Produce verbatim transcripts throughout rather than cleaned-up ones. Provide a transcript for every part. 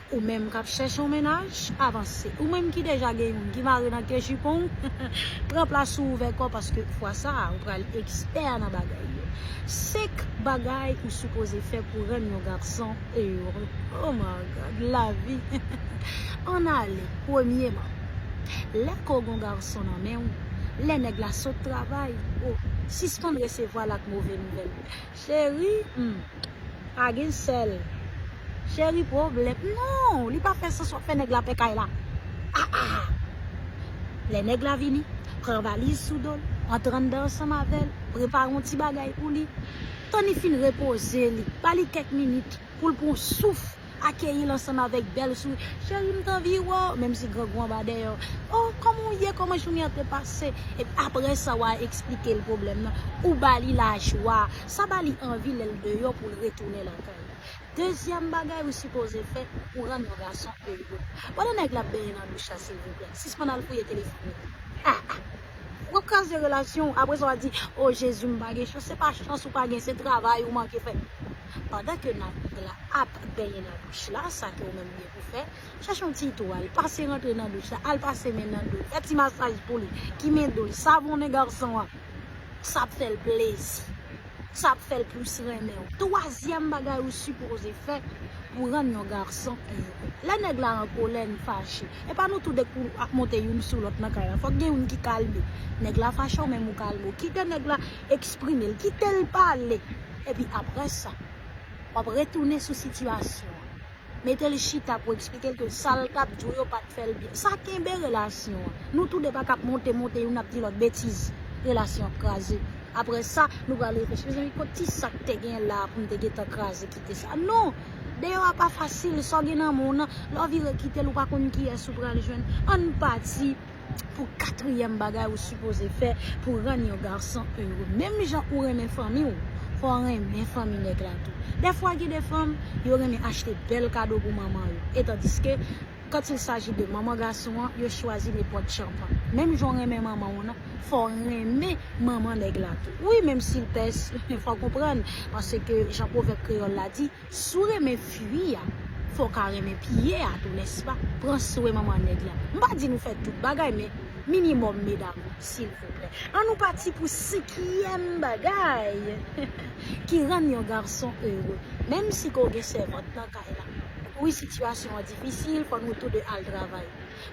Ou menm k ap chèche yon mennaj, avanse. Ou menm ki deja gen youn ki mare nan ke jipon w, pran plas ou, ouvè kò, paske fwa sa a, ou pral ekspè nan bagay yo. Senk bagay ou sipoze fè pou rann yon gason ere. Oh my God, lavi. Ann ale, premyeman, lè ke w gen yon gason nan men w, lè nèg la sot travay, oh, sispann resevwa l ak move nouvèl. Cheri, hmm, pa gen sèl. Cheri, pwoblèm. Non, li pa fè sans w ap fè nèg la pè kay la. Ah, ah. Lè nèg la vini, pran valiz sou do l, antre anndan ansanm avè l, prepare yon ti bagay pou li. Tann li fin repoze li, ba li kèk minit pou l pran yon souf, akeyi l ansanm avèk bèl souri. Cheri, m t anvi wè w, menm si grangou anba dèyè w. Oh, kòman w ye? Kòman jounen an te pase? Epi apre sa, w a eksplike l pwoblèm nan. Ou ba li lajwa. Sa ba li anvi lè l deyò pou l retounen lakay li. Dezyèm bagay ou sipoze fè pou rann yon gason ere. Pandan nèg la ap benyen nan douch la, silvouplè, sispann al fouye telefòn li. Ah, ah. W ap kraze relasyon w. Apre sa, w a di, "O Jezi, m pa gen chans." Se pa chans ou pa gen, se travay ou manke fè. Pandan ke nèg la ap benyen nan douch la, sa ke ou menm gen pou fè, chèche yon ti itwal, pase rantre nan douch la, al pase men nan do l, fè ti masaj pou li, kimen do l, savonnen gason an. Sa ap fè l plezi. Sa ap fè l plis renmen w. Twazyèm bagay ou sipoze fè pou rann yon gason ere. Lè nèg la an kolè, li fache. E pa nou tou de k pou ap monte youn sou lòt nan kay la. Fòk gen youn ki kalme. Nèg la fache, ou menm ou kalme w. Kite nèg la eksprime l. Kite l pale. Epi apre sa, w ap retounen sou sitiyasyon an. Mete l chita pou eksplike l ke sa l t ap di w yo pa t fè l byen. Sa kenbe relasyon an. Nou tou de pa k ap monte, monte, youn ap di lòt betiz. Relasyon ap kraze. Apre sa, nou pral reflechi. Mezanmi, kot ti sa k te gen la pou m te gentan kraze, kite sa? Non! Deyò a pa fasil, sa w gen nan men w nan, lè w vire kite l, ou pa konn kiyès ou pral jwenn. Ann pati pou katriyèm bagay ou sipoze fè pou rann yon gason ere. Menm jan ou renmen fanmi w, fò w renmen fanmi nèg la tou. Dèfwa, gen de fanm, yo renmen achte bèl kado pou manman yo. E tandiske, quand il s'agit de manman gason an, yo chwazi nenpòt chanpan. Menm jan w renmen manman w nan, fò w renmen manman nèg la tou. Wi, menm si l pès, fò w konprann, paske jan pwovèb kreyòl la di, si w renmen fwi a, fò w ka renmen pye a tou, nèspa? Pran swen manman nèg la. M pa di nou fè tout bagay, men minimòm, medam, silvouplè. Ann nou pati pou senkyèm bagay ki rann yon gason ere. Menm si ke w gen sèvant nan kay la. Wi, sitiyasyon an difisil, fò nou tou de al travay.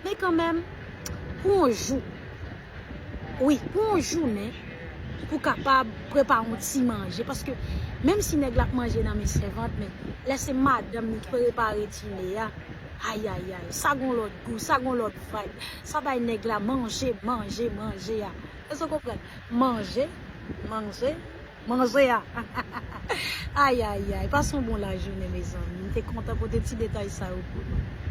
Men kanmenm, pou yon jou, wi, pou yon jounen, pou kapab prepare yon ti manje. Paske menm si nèg la ap manje nan men sèvant, men lè se madanm li ki prepare dine a, ayayay, sa gon lòt gou, sa gon lòt vibe. Sa bay nèg la manje, manje, manje a. Èske w konprann? Manje, manje, manje a. Ayayay, pase yon bon lajounen, mezanmi. M te kontan pote ti detay sa yo pou nou.